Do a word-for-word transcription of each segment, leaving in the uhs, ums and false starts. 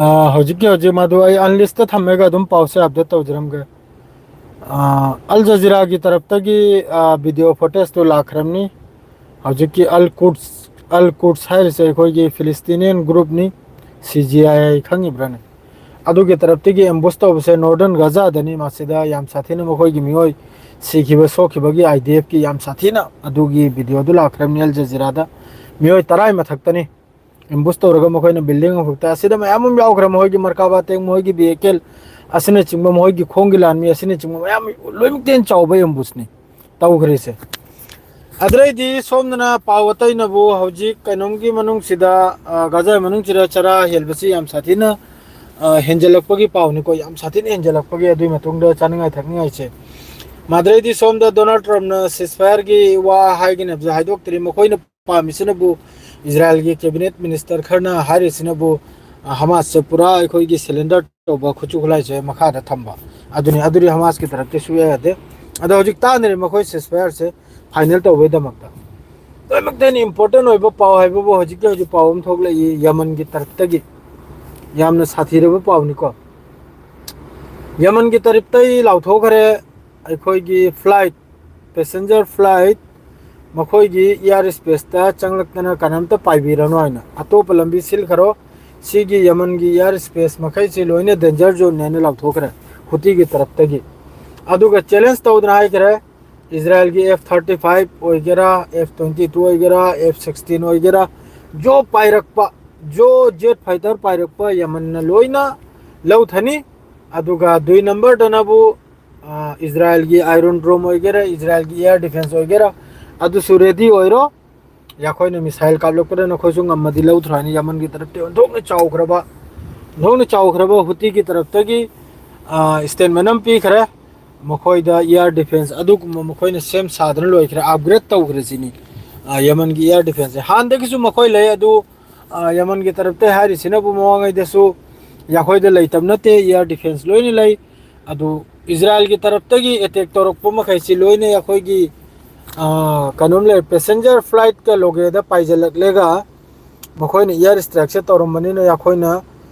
ꯑ, ꯍꯧꯖꯤꯛꯀꯤ ꯍꯧꯖꯤꯛ ꯃꯗꯨ ꯑꯩ ꯑꯟꯂꯤꯁꯇ ꯊꯝꯃꯒ ꯑꯗꯨꯝ ꯄꯥꯎꯁꯦ ꯑꯞꯗꯦꯠ ꯇꯧꯖꯔꯝꯒꯦ꯫ ꯑ, ꯑꯜ ꯖꯖꯤꯔꯥꯒꯤ ꯇꯔꯞꯇꯒꯤ, ꯑ, ꯚꯤꯗꯤꯑꯣ ꯐꯣꯇꯦꯖꯇꯨ ꯂꯥꯛꯈ꯭ꯔꯕꯅꯤ꯫ ꯍꯧꯖꯤꯛꯀꯤ ꯑꯜ ꯀꯨꯗꯁ, ꯑꯜ ꯀꯨꯗꯁ ꯍꯥꯏꯔꯤꯁꯦ ꯑꯩꯈꯣꯏꯒꯤ ꯐꯤꯂꯤꯁꯇꯤꯅꯤꯌꯟ ꯒ꯭ꯔꯨꯞꯅꯤ, ꯁꯤ ꯖꯤ ꯑꯥꯏ ꯑꯥꯏ ꯈꯪꯉꯤꯕ꯭ꯔꯥꯅꯦ? ꯑꯗꯨꯒꯤ ꯇꯔꯞꯇꯒꯤ ꯑꯦꯝꯕꯨꯁ ꯇꯧꯕꯁꯦ ꯅꯣꯔꯗꯔꯟ ꯒꯖꯥꯗꯅꯤ꯫ ꯃꯁꯤꯗ ꯌꯥꯝ ꯁꯥꯊꯤꯅ ꯃꯈꯣꯏꯒꯤ ꯃꯤꯑꯣꯏ ꯁꯤꯈꯤꯕ ꯁꯣꯛꯈꯤꯕꯒꯤ ꯑꯥꯏ ꯗꯤ ꯑꯦꯐꯀꯤ ꯌꯥꯝ ꯁꯥꯊꯤꯅ ꯑꯗꯨꯒꯤ ꯚꯤꯗꯤꯑꯣꯗꯨ ꯂꯥꯛꯈ꯭ꯔꯕꯅꯤ ꯑꯜ ꯖꯖꯤꯔꯥꯗ꯫ ꯃꯤꯑꯣꯏ ꯇꯔꯥꯒꯤ ꯃꯊꯛꯇꯅꯤ ꯑꯦꯝꯕꯨꯁ ꯇꯧꯔꯒ ꯃꯈꯣꯏꯅ ꯕꯤꯜꯗꯤꯡ ꯑꯃꯈꯛꯇ, ꯑꯁꯤꯗ ꯃꯌꯥꯝ ꯑꯃ ꯌꯥꯎꯈ꯭ꯔꯦ, ꯃꯈꯣꯏꯒꯤ ꯃꯔꯀꯥꯕꯥ ꯇꯦꯡ, ꯃꯈꯣꯏꯒꯤ ꯚꯤꯑꯦꯀꯦꯜ ꯑꯁꯤꯅꯆꯤꯡꯕ, ꯃꯈꯣꯏꯒꯤ ꯈꯣꯡꯒꯤ ꯂꯥꯟꯃꯤ ꯑꯁꯤꯅꯆꯤꯡꯕ ꯃꯌꯥꯝ, ꯂꯣꯏꯅꯃꯛꯇꯒꯤ ꯍꯦꯟꯅ ꯆꯥꯎꯕ ꯑꯦꯝꯕꯨꯁꯅꯤ ꯇꯧꯈ꯭ꯔꯤꯁꯦ꯫ ꯑꯗꯨꯗꯩꯗꯤ ꯁꯣꯝꯗꯅ ꯄꯥꯎ ꯑꯇꯩꯅꯕꯨ ꯍꯧꯖꯤꯛ ꯀꯩꯅꯣꯝꯒꯤ ꯃꯅꯨꯡꯁꯤꯗ, ꯑ, ꯒꯥꯖꯥ ꯃꯅꯨꯡꯁꯤꯗ ꯆꯔꯥ ꯍꯦꯟꯕꯁꯤ ꯌꯥꯝ ꯁꯥꯊꯤꯅ, ꯑ, ꯍꯦꯟꯖꯜꯂꯛꯄꯒꯤ ꯄꯥꯎꯅꯤꯀꯣ, ꯌꯥꯝ ꯁꯥꯊꯤꯅ ꯍꯦꯟꯖꯜꯂꯛꯄꯒꯤ, ꯑꯗꯨꯒꯤ ꯃꯇꯨꯡꯗ ꯆꯥꯅꯤꯡꯉꯥꯏ ꯊꯛꯅꯤꯡꯉꯥꯏꯁꯦ꯫ ꯃꯗꯨꯗꯩꯗꯤ ꯁꯣꯝꯗ ꯗꯣꯅꯥꯜꯗ ꯇ꯭ꯔꯝꯞꯅ ꯁꯤꯁꯐꯥꯌꯔꯒꯤ ꯋꯥ ꯍꯥꯏꯒꯅꯤ ꯍꯥꯏꯕꯁꯦ ꯍꯥꯏꯗꯣꯛꯇ꯭ꯔꯤ꯫ ꯃꯈꯣꯏꯅ ꯄꯥꯝꯃꯤꯁꯤꯅꯕꯨ, ꯏꯖꯔꯥꯌꯦꯜꯒꯤ ꯀꯦꯕꯤꯅꯦꯠ ꯃꯤꯅꯤꯁꯇꯔ ꯈꯔꯅ ꯍꯥꯏꯔꯤꯁꯤꯅꯕꯨ, ꯑ, ꯍꯃꯥꯁꯁꯦ ꯄꯨꯔꯥ ꯑꯩꯈꯣꯏꯒꯤ ꯁꯦꯂꯦꯟꯗꯔ ꯇꯧꯕ, ꯈꯨꯠꯁꯨ ꯈꯨꯠꯂꯥꯏꯁꯦ ꯃꯈꯥꯗ ꯊꯝꯕ, ꯑꯗꯨꯅꯤ꯫ ꯑꯗꯨꯗꯤ ꯍꯃꯥꯁꯀꯤ ꯇꯔꯞꯇꯤ ꯁꯨꯡꯌꯥ ꯌꯥꯗꯦ꯫ ꯑꯗꯣ ꯍꯧꯖꯤꯛ ꯇꯥꯟꯅꯔꯤ ꯃꯈꯣꯏ ꯁꯤꯁꯐꯥꯌꯔꯁꯦ ꯐꯥꯏꯅꯦꯜ ꯇꯧꯕꯩꯗꯃꯛꯇ꯫ ꯂꯣꯏꯅꯃꯛꯇ ꯍꯦꯟꯅ ꯏꯝꯄꯣꯔꯇꯦꯟ ꯑꯣꯏꯕ ꯄꯥꯎ ꯍꯥꯏꯕꯕꯨ ꯍꯧꯖꯤꯛꯀꯤ ꯍꯧꯖꯤꯛ ꯄꯥꯎ ꯑꯃ ꯊꯣꯛꯂꯛꯏ ꯌꯃꯟꯒꯤ ꯇꯔꯞꯇꯒꯤ꯫ ꯌꯥꯝꯅ ꯁꯥꯊꯤꯔꯕ ꯄꯥꯎꯅꯤꯀꯣ꯫ ꯌꯃꯟꯒꯤ ꯇꯔꯞꯇꯒꯤ ꯂꯥꯎꯊꯣꯛꯈ꯭ꯔꯦ ꯑꯩꯈꯣꯏꯒꯤ ꯐ꯭ꯂꯥꯏꯠ, ꯄꯦꯁꯦꯟꯖꯔ ꯐ꯭ꯂꯥꯏꯠ, ꯃꯈꯣꯏꯒꯤ ꯏꯌꯥꯔ ꯏꯁꯄꯦꯁꯇ ꯆꯪꯂꯛꯇꯅ ꯀꯅꯥꯝꯇ ꯄꯥꯏꯕꯤꯔꯅꯨ ꯍꯥꯏꯅ, ꯑꯇꯣꯞꯄ ꯂꯝꯕꯤ ꯁꯤꯜꯈ꯭ꯔꯣ꯫ ꯁꯤꯒꯤ ꯌꯃꯟꯒꯤ ꯏꯌꯥꯔ ꯏꯁꯄꯦꯁ ꯃꯈꯩꯁꯤ ꯂꯣꯏꯅ ꯗꯦꯟꯖꯔ ꯖꯣꯟꯅꯤ ꯍꯥꯏꯅ ꯂꯥꯎꯊꯣꯛꯈ꯭ꯔꯦ ꯍꯨꯇꯤꯒꯤ ꯇꯔꯞꯇꯒꯤ꯫ ꯑꯗꯨꯒ ꯆꯦꯂꯦꯟꯖ ꯇꯧꯗꯅ ꯍꯥꯏꯈ꯭ꯔꯦ, ꯏꯖꯔꯥꯌꯦꯜꯒꯤ ꯑꯦꯐ ꯊꯥꯔꯇꯤ ꯐꯥꯏꯚ ꯑꯣꯏꯒꯦꯔꯥ, ꯑꯦꯐ ꯇ꯭ꯋꯦꯟꯇꯤ ꯇꯨ ꯑꯣꯏꯒꯦꯔꯥ, ꯑꯦꯐ ꯁꯤꯛꯁꯇꯤꯟ ꯑꯣꯏꯒꯦꯔꯥ, ꯖꯣ ꯄꯥꯏꯔꯛꯄ, ꯖꯣ ꯖꯦꯠ ꯐꯥꯏꯇꯔ ꯄꯥꯏꯔꯛꯄ ꯌꯃꯟꯅ ꯂꯣꯏꯅ ꯂꯧꯊꯅꯤ꯫ ꯑꯗꯨꯒ ꯗꯨꯏ ꯅꯝꯕꯔꯗꯅꯕꯨ, ꯑ, ꯏꯖꯔꯥꯌꯦꯜꯒꯤ ꯑꯥꯏꯔꯣꯟ ꯗ꯭ꯔꯣꯝ ꯑꯣꯏꯒꯦꯔꯥ, ꯏꯖꯔꯥꯌꯦꯜꯒꯤ ꯏꯌꯥꯔ ꯗꯤꯐꯦꯟꯁ ꯑꯣꯏꯒꯦꯔꯥ, ꯑꯗꯨꯁꯨ ꯔꯦꯗꯤ ꯑꯣꯏꯔꯣ꯫ ꯑꯩꯈꯣꯏꯅ ꯃꯤꯁꯥꯏꯜ ꯀꯥꯞꯂꯛꯄꯗ ꯅꯈꯣꯏꯁꯨ ꯉꯝꯃꯗꯤ ꯂꯧꯊ꯭ꯔꯣ ꯍꯥꯏꯅ ꯌꯃꯟꯒꯤ ꯇꯔꯞꯇ ꯑꯣꯟꯊꯣꯛꯅ ꯆꯥꯎꯈ꯭ꯔꯕ, ꯑꯣꯟꯊꯣꯛꯅ ꯆꯥꯎꯈ꯭ꯔꯕ ꯍꯨꯇꯤꯒꯤ ꯇꯔꯞꯇꯒꯤ, ꯑ, ꯁ꯭ꯇꯦꯠꯃꯦꯟ ꯑꯃ ꯄꯤꯈ꯭ꯔꯦ꯫ ꯃꯈꯣꯏꯗ ꯏꯌꯥꯔ ꯗꯤꯐꯦꯟꯁ ꯑꯗꯨꯒꯨꯝꯕ ꯃꯈꯣꯏꯅ ꯁꯦꯝ ꯁꯥꯗꯅ ꯂꯣꯏꯈ꯭ꯔꯦ, ꯑꯞꯒ꯭ꯔꯦꯗ ꯇꯧꯈ꯭ꯔꯦ ꯁꯤꯅꯤ, ꯑ, ꯌꯃꯟꯒꯤ ꯏꯌꯥꯔ ꯗꯤꯐꯦꯟꯁꯁꯦ꯫ ꯍꯥꯟꯅꯗꯒꯤꯁꯨ ꯃꯈꯣꯏ ꯂꯩ, ꯑꯗꯨ, ꯑ, ꯌꯃꯟꯒꯤ ꯇꯔꯞꯇ ꯍꯥꯏꯔꯤꯁꯤꯅꯕꯨ ꯃꯃꯥꯡꯉꯩꯗꯁꯨ ꯑꯩꯈꯣꯏꯗ ꯂꯩꯇꯕ ꯅꯠꯇꯦ, ꯏꯌꯥꯔ ꯗꯤꯐꯦꯟꯁ ꯂꯣꯏꯅ ꯂꯩ꯫ ꯑꯗꯨ ꯏꯖꯔꯥꯌꯦꯜꯒꯤ ꯇꯔꯞꯇꯒꯤ ꯑꯦꯇꯦꯛ ꯇꯧꯔꯛꯄ ꯃꯈꯩꯁꯤ ꯂꯣꯏꯅ ꯑꯩꯈꯣꯏꯒꯤ, ꯑ, ꯀꯩꯅꯣꯝ ꯂꯩ, ꯄꯦꯁꯦꯟꯖꯔ ꯐ꯭ꯂꯥꯏꯠꯀ ꯂꯣꯒꯦꯗ ꯄꯥꯏꯁꯤꯜꯂꯛꯂꯒ ꯃꯈꯣꯏꯅ ꯏꯌꯥꯔ ꯏꯁꯇ꯭ꯔꯥꯏꯛꯁꯦ ꯇꯧꯔꯝꯕꯅꯤꯅ ꯑꯩꯈꯣꯏꯅ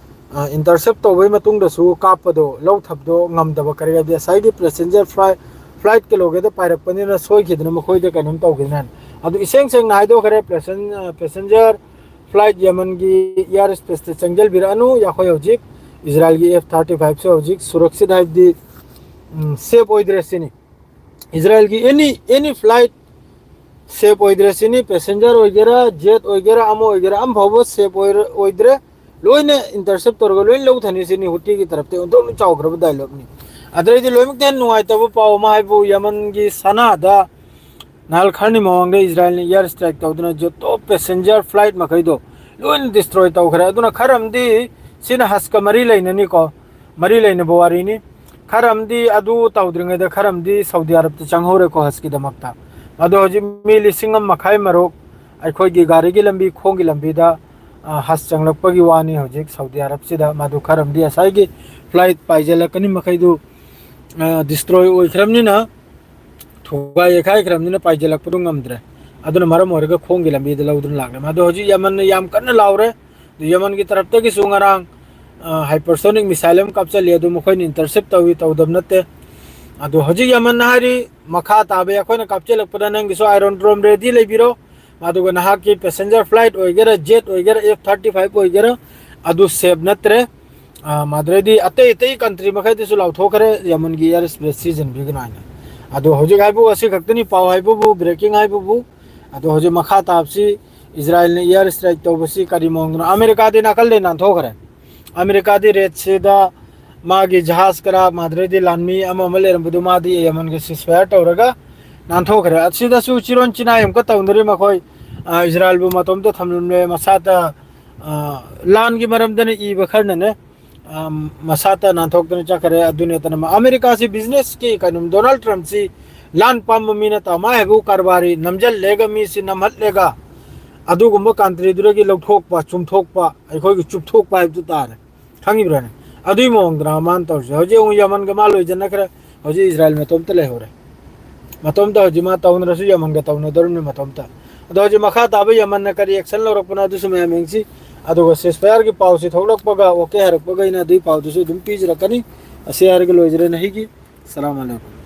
ꯏꯟꯇꯔꯁꯦꯞ ꯇꯧꯕꯒꯤ ꯃꯇꯨꯡꯗꯁꯨ ꯀꯥꯞꯄꯗꯣ ꯂꯧꯊꯕꯗꯣ ꯉꯝꯗꯕ, ꯀꯔꯤ ꯍꯥꯏꯗꯤ ꯉꯁꯥꯏꯒꯤ ꯄꯦꯁꯦꯟꯖꯔ ꯐ꯭ꯂꯥꯏꯠ, ꯐ꯭ꯂꯥꯏꯠ ꯀꯩꯅꯣꯒꯤꯗ ꯄꯥꯏꯔꯛꯄꯅꯤꯅ ꯁꯣꯏꯈꯤꯗꯅ ꯃꯈꯣꯏꯗ ꯀꯩꯅꯣꯝ ꯇꯧꯈꯤꯗꯅ꯫ ꯑꯗꯨ ꯏꯁꯦꯡ ꯁꯦꯡꯅ ꯍꯥꯏꯗꯣꯛꯈ꯭ꯔꯦ, ꯄꯦꯁꯦꯟꯖꯔ ꯐ꯭ꯂꯥꯏꯠ ꯌꯃꯟꯒꯤ ꯏꯌꯥꯔ ꯏꯁꯄꯦꯁꯇ ꯆꯪꯁꯤꯟꯕꯤꯔꯛꯑꯅꯨ꯫ ꯑꯩꯈꯣꯏ ꯍꯧꯖꯤꯛ ꯏꯖꯔꯥꯏꯜꯒꯤ ꯑꯦꯐ ꯊꯥꯔꯇꯤ ꯐꯥꯏꯚꯁꯨ ꯍꯧꯖꯤꯛ ꯁꯨꯔꯛꯁꯤꯠ ꯍꯥꯏꯕꯗꯤ ꯁꯦꯞ ꯑꯣꯏꯗ꯭ꯔꯦ ꯁꯤꯅꯤ꯫ ꯏꯖꯔꯥꯏꯜꯒꯤ ꯑꯦꯅꯤ ꯑꯦꯅꯤ ꯐ꯭ꯂꯥꯏꯠ ꯁꯦꯞ ꯑꯣꯏꯗ꯭ꯔꯦ ꯁꯤꯅꯤ꯫ ꯄꯦꯁꯦꯟꯖꯔ ꯑꯣꯏꯒꯦꯔꯥ, ꯖꯦꯠ ꯑꯣꯏꯒꯦꯔꯥ, ꯑꯃ ꯑꯣꯏꯒꯦꯔꯥ, ꯑꯃ ꯐꯥꯎꯕ ꯁꯦꯞ ꯑꯣꯏꯔ-, ꯑꯣꯏꯗ꯭ꯔꯦ꯫ ꯂꯣꯏꯅ ꯏꯟꯇꯔꯁꯦꯞ ꯇꯧꯔꯒ ꯂꯣꯏ ꯂꯧꯊꯅꯤ ꯁꯤꯅꯤ ꯍꯨꯇꯤꯒꯤ ꯇꯔꯞꯇ ꯑꯣꯟꯊꯣꯛꯅ ꯆꯥꯎꯈ꯭ꯔꯕ ꯗꯥꯏꯂꯣꯒꯅꯤ꯫ ꯑꯗꯩꯗꯤ ꯂꯣꯏꯅꯃꯛꯇ ꯍꯦꯟꯅ ꯅꯨꯡꯉꯥꯏꯇꯕ ꯄꯥꯎ ꯑꯃ ꯍꯥꯏꯕꯨ ꯌꯃꯟꯒꯤ ꯁꯅꯥꯗ ꯅꯍꯥꯜ ꯈꯔꯅꯤ ꯃꯃꯥꯡꯗ ꯏꯖꯔꯥꯏꯜꯅ ꯏꯌꯥꯔ ꯏꯁꯇ꯭ꯔꯥꯏꯛ ꯇꯧꯗꯨꯅ ꯖꯦꯠ ꯇꯣꯞ ꯄꯦꯁꯦꯟꯖꯔ ꯐ꯭ꯂꯥꯏꯠ ꯃꯈꯩꯗꯣ ꯂꯣꯏꯅ ꯗꯤꯁꯇ꯭ꯔꯣꯏ ꯇꯧꯈ꯭ꯔꯦ꯫ ꯑꯗꯨꯅ ꯈꯔ ꯑꯃꯗꯤ ꯁꯤꯅ ꯍꯖꯀ ꯃꯔꯤ ꯂꯩꯅꯅꯤꯀꯣ, ꯃꯔꯤ ꯂꯩꯅꯕ ꯋꯥꯔꯤꯅꯤ꯫ ꯈꯔ ꯑꯃꯗꯤ ꯑꯗꯨ ꯇꯧꯗ꯭ꯔꯤꯉꯩꯗ ꯈꯔ ꯑꯃꯗꯤ ꯁꯥꯎꯗꯤ ꯑꯔꯕꯇ ꯆꯪꯍꯧꯔꯦꯀꯣ ꯍꯖꯀꯤꯗꯃꯛꯇ꯫ ꯑꯗꯣ ꯍꯧꯖꯤꯛ ꯃꯤ ꯂꯤꯁꯤꯡ ꯑꯃ ꯃꯈꯥꯏ ꯃꯔꯨꯛ ꯑꯩꯈꯣꯏꯒꯤ ꯒꯥꯔꯤꯒꯤ ꯂꯝꯕꯤ, ꯈꯣꯡꯒꯤ ꯂꯝꯕꯤꯗ, ꯑ, ꯍꯖ ꯆꯪꯂꯛꯄꯒꯤ ꯋꯥꯅꯤ ꯍꯧꯖꯤꯛ ꯁꯥꯎꯗꯤ ꯑꯔꯕꯁꯤꯗ꯫ ꯃꯗꯨ ꯈꯔ ꯑꯃꯗꯤ ꯉꯁꯥꯏꯒꯤ ꯐ꯭ꯂꯥꯏꯠ ꯄꯥꯏꯁꯤꯜꯂꯛꯀꯅꯤ ꯃꯈꯩꯗꯨ, ꯑ, ꯗꯤꯁꯇ꯭ꯔꯣꯏ ꯑꯣꯏꯈ꯭ꯔꯕꯅꯤꯅ, ꯊꯨꯒꯥꯏ ꯌꯩꯈꯥꯏꯈ꯭ꯔꯕꯅꯤꯅ ꯄꯥꯏꯁꯤꯜꯂꯛꯄꯗꯨ ꯉꯝꯗ꯭ꯔꯦ꯫ ꯑꯗꯨꯅ ꯃꯔꯝ ꯑꯣꯏꯔꯒ ꯈꯣꯡꯒꯤ ꯂꯝꯕꯤꯗ ꯂꯧꯗꯨꯅ ꯂꯥꯛꯂꯦ꯫ ꯃꯗꯨ ꯍꯧꯖꯤꯛ ꯌꯃꯟꯅ ꯌꯥꯝ ꯀꯟꯅ ꯂꯥꯎꯔꯦ꯫ ꯑꯗꯨ ꯌꯃꯟꯒꯤ ꯇꯔꯞꯇꯒꯤꯁꯨ ꯉꯔꯥꯡ, ꯑ, ꯍꯥꯏꯄꯔꯁꯣꯅꯤꯛ ꯃꯤꯁꯥꯏꯜ ꯑꯃ ꯀꯥꯞꯆꯜꯂꯤ꯫ ꯑꯗꯨ ꯃꯈꯣꯏꯅ ꯏꯟꯇꯔꯁꯦꯞ ꯇꯧꯏ, ꯇꯧꯗꯕ ꯅꯠꯇꯦ꯫ ꯑꯗꯨ ꯍꯧꯖꯤꯛ ꯌꯃꯟꯅ ꯍꯥꯏꯔꯤ, "ꯃꯈꯥ ꯇꯥꯕ ꯑꯩꯈꯣꯏꯅ ꯀꯥꯞꯆꯜꯂꯛꯄꯗ ꯅꯪꯒꯤꯁꯨ ꯑꯥꯏꯔꯟ ꯗ꯭ꯔꯣꯝ ꯔꯦꯗꯤ ꯂꯩꯕꯤꯔꯣ, ꯑꯗꯨꯒ ꯅꯍꯥꯛꯀꯤ ꯄꯦꯁꯦꯟꯖꯔ ꯐ꯭ꯂꯥꯏꯠ ꯑꯣꯏꯒꯦꯔꯥ, ꯖꯦꯠ ꯑꯣꯏꯒꯦꯔꯥ, ꯑꯦꯐ ꯊꯥꯔꯇꯤ ꯐꯥꯏꯚ ꯑꯣꯏꯒꯦꯔꯥ, ꯑꯗꯨ ꯁꯦꯞ ꯅꯠꯇ꯭ꯔꯦ"꯫ ꯑ, ꯃꯗꯨꯗꯩꯗꯤ ꯑꯇꯩ ꯑꯇꯩ ꯀꯟꯇ꯭ꯔꯤ ꯃꯈꯩꯗꯁꯨ ꯂꯥꯎꯊꯣꯛꯈ꯭ꯔꯦ, ꯌꯃꯟꯒꯤ ꯏꯌꯥꯔ ꯏꯁꯄꯦꯁ ꯁꯤꯖꯤꯟꯅꯕꯤꯒꯅꯨ ꯍꯥꯏꯅ꯫ ꯑꯗꯣ ꯍꯧꯖꯤꯛ ꯍꯥꯏꯕꯨ ꯑꯁꯤ ꯈꯛꯇꯅꯤ, ꯄꯥꯎ ꯍꯥꯏꯕꯕꯨ, ꯕ꯭ꯔꯦꯀꯤꯡ ꯍꯥꯏꯕꯕꯨ꯫ ꯑꯗꯣ ꯍꯧꯖꯤꯛ ꯃꯈꯥ ꯇꯥꯕꯁꯤ ꯏꯖꯔꯥꯏꯜꯅ ꯏꯌꯥꯔ ꯏꯁꯇ꯭ꯔꯥꯏꯛ ꯇꯧꯕꯁꯤ ꯀꯔꯤ ꯃꯑꯣꯡꯗꯅꯣ? ꯑꯃꯦꯔꯤꯀꯥꯗꯤ ꯅꯥꯀꯜꯗꯩ ꯅꯥꯟꯊꯣꯛꯈ꯭ꯔꯦ꯫ ꯑꯃꯦꯔꯤꯀꯥꯗꯤ ꯔꯦꯠ ꯁꯤꯗ ꯃꯥꯒꯤ ꯖꯍꯥꯖ ꯈꯔ, ꯃꯗꯨꯗꯩꯗꯤ ꯂꯥꯟꯃꯤ ꯑꯃ ꯑꯃ ꯂꯩꯔꯝꯕꯗꯨ ꯃꯥꯗꯤ ꯌꯃꯟꯒ ꯁꯤꯁꯐꯥꯌꯔ ꯇꯧꯔꯒ ꯅꯥꯟꯊꯣꯛꯈ꯭ꯔꯦ꯫ ꯑꯁꯤꯗꯁꯨ ꯆꯤꯔꯣꯟ ꯆꯤꯅꯥꯏ ꯑꯃꯨꯛꯀ ꯇꯧꯅꯔꯤ ꯃꯈꯣꯏ꯫ ꯑ, ꯏꯖꯔꯥꯏꯜꯕꯨ ꯃꯇꯣꯝꯇ ꯊꯝꯂꯝꯂꯦ, ꯃꯁꯥꯇ, ꯑ, ꯂꯥꯟꯒꯤ ꯃꯔꯝꯗꯅ ꯏꯕ ꯈꯔꯅꯅꯦ, ꯑ, ꯃꯁꯥꯇ ꯅꯥꯟꯊꯣꯛꯇꯅ ꯆꯠꯈ꯭ꯔꯦ꯫ ꯑꯗꯨ ꯅꯠꯇꯅ ꯃꯥ-, ꯑꯃꯦꯔꯤꯀꯥꯁꯤ ꯕꯤꯖꯤꯅꯦꯁꯀꯤ ꯀꯩꯅꯣ, ꯗꯣꯅꯥꯜꯗ ꯇ꯭ꯔꯝꯞꯁꯤ ꯂꯥꯟ ꯄꯥꯝꯕ ꯃꯤ ꯅꯠꯇꯕ, ꯃꯥ ꯍꯥꯏꯕꯨ ꯀꯔꯕꯥꯔꯤ ꯅꯝꯖꯜꯂꯦꯒ ꯃꯤꯁꯤ ꯅꯝꯍꯠꯂꯦꯒ ꯑꯗꯨꯒꯨꯝꯕ ꯀꯟꯇ꯭ꯔꯤꯗꯨꯗꯒꯤ ꯂꯧꯊꯣꯛꯄ, ꯆꯨꯝꯊꯣꯛꯄ, ꯑꯩꯈꯣꯏꯒꯤ ꯆꯨꯞꯊꯣꯛꯄ ꯍꯥꯏꯕꯗꯨ ꯇꯥꯔꯦ꯫ ꯈꯪꯉꯤꯕ꯭ꯔꯥꯅꯦ? ꯑꯗꯨꯒꯤ ꯃꯑꯣꯡꯗꯅ ꯃꯥꯅ ꯇꯧꯔꯤꯁꯦ꯫ ꯍꯧꯖꯤꯛ ꯑꯃꯨꯛ ꯌꯃꯟꯒ ꯃꯥ ꯂꯣꯏꯁꯤꯟꯅꯈ꯭ꯔꯦ꯫ ꯍꯧꯖꯤꯛ ꯏꯖꯔꯥꯏꯜ ꯃꯇꯣꯝꯇ ꯂꯩꯍꯧꯔꯦ꯫ ꯃꯇꯣꯝꯇ ꯍꯧꯖꯤꯛ ꯃꯥ ꯇꯧꯅꯔꯁꯨ ꯌꯃꯟꯒ ꯇꯧꯅꯗꯧꯔꯤꯕꯅꯤ ꯃꯇꯣꯝꯇ꯫ ꯑꯗꯣ ꯍꯧꯖꯤꯛ ꯃꯈꯥ ꯇꯥꯕ ꯌꯃꯟꯅ ꯀꯔꯤ ꯑꯦꯛꯁꯟ ꯂꯧꯔꯛꯄꯅꯣ ꯑꯗꯨꯁꯨ ꯃꯌꯥꯝ ꯌꯦꯡꯁꯤ꯫ ꯑꯗꯨꯒ ceasefire ꯒꯤ ꯄꯥꯎꯁꯤ ꯊꯣꯛꯂꯛꯄꯒ, OK ꯍꯥꯏꯔꯛꯄꯒ ꯑꯩꯅ ꯑꯗꯨꯒꯤ ꯄꯥꯎꯗꯨꯁꯨ ꯑꯗꯨꯝ ꯄꯤꯖꯔꯛꯀꯅꯤ꯫ ꯑꯁꯤ ꯍꯥꯏꯔꯒ ꯂꯣꯏꯖꯔꯦ ꯅꯍꯤꯒꯤ꯫ ꯁꯂꯥꯝ ꯑꯂꯩꯀꯨꯝ꯫